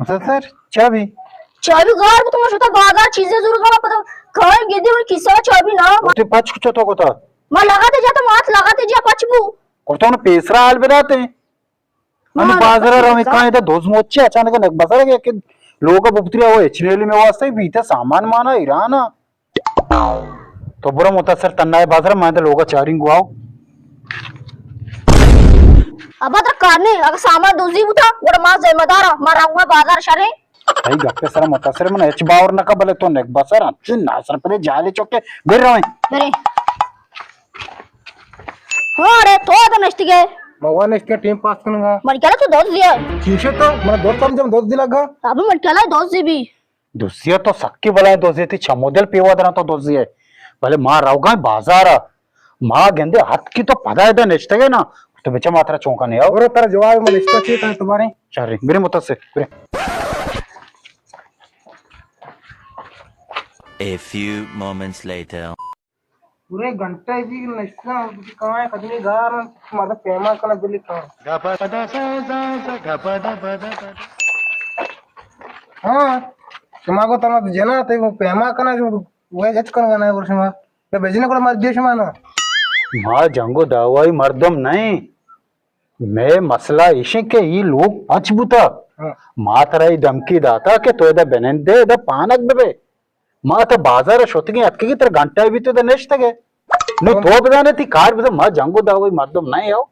سر، چابی؟ چابی گار بوتم، من شتاں بازار چیزے زورگا، من پدا کائیں گندے من کیسہ چابی نہ. وتی پچ کچا تو کتا؟ من لگا تے جاتا، مات لگا تے جا پچ بو. کرتا انہوں پیسرا حال بداتے. ہمیں بازار رویں کائیں دا دوز موچے اچانک نک بازار گیا کہ لوگ بپتری او اچنیلی میں واسطے بیتا سامان مانا ایرانا. تو برو متاثر تنائے بازار، میں تو لوگا چاریں گواو. ابا تر کار نہیں، اگر سامان دوزی بوتا، گڑا ما ذمہ دار ہاں، ما رہوں گا بازار شرے. بھائی گپے سر متاثر، من اچ باور نہ کا، بلے تو نک بسر اچ ناصر پہ جالے چوکے گر رہے. برے. ہاں، ارے تو تو نشتی گئے. مگوا نشتی ٹیم پاس کرنا. من کہلا تو دوست دیا. چیشے تو، من دوست سمجھم دوست دلا گا. ابھی من کہلا دوست دی بھی. دوزی ء تو سکی بلائیں دوزی، تئی چم و دل پیوہ دراں تو دوزی ء. بلے ما روگاں بازار ء، ما گندے اتکی تو پدا ادا نشتگ ئے نا، تو بچہ ما ترا چون کنیں او؟ برو ترا جواب من اشتا چی تاں تو باریں. شریں، برے متاثر، برے. A few moments later. پورے گھنٹہ جی نشتہ کائیں، کدی گار مردم پیما کنا دلی کائیں. ہاں، شما کو تنا جنا تے پیما کنا جو وہ جچ کن گنا ہے شما. تو بجنے کو مر دے شما نا. ما جنگو دعوائی مردم نہیں. مئے مسئلہ ایش انت کہ اے لوگ پچ بوتگ. ہاں. ما ترا اے دھمکی داتگ کہ تو ادا بنندے، ادا پانگ ببے. ما تہ بازار ء شتگیں، اتکگیں، ترا گھنٹہ بیت ادا نشتگ ئے. نو تو بزانے تئی کار بزان، ما جنگ و دعوی مردم نہ او.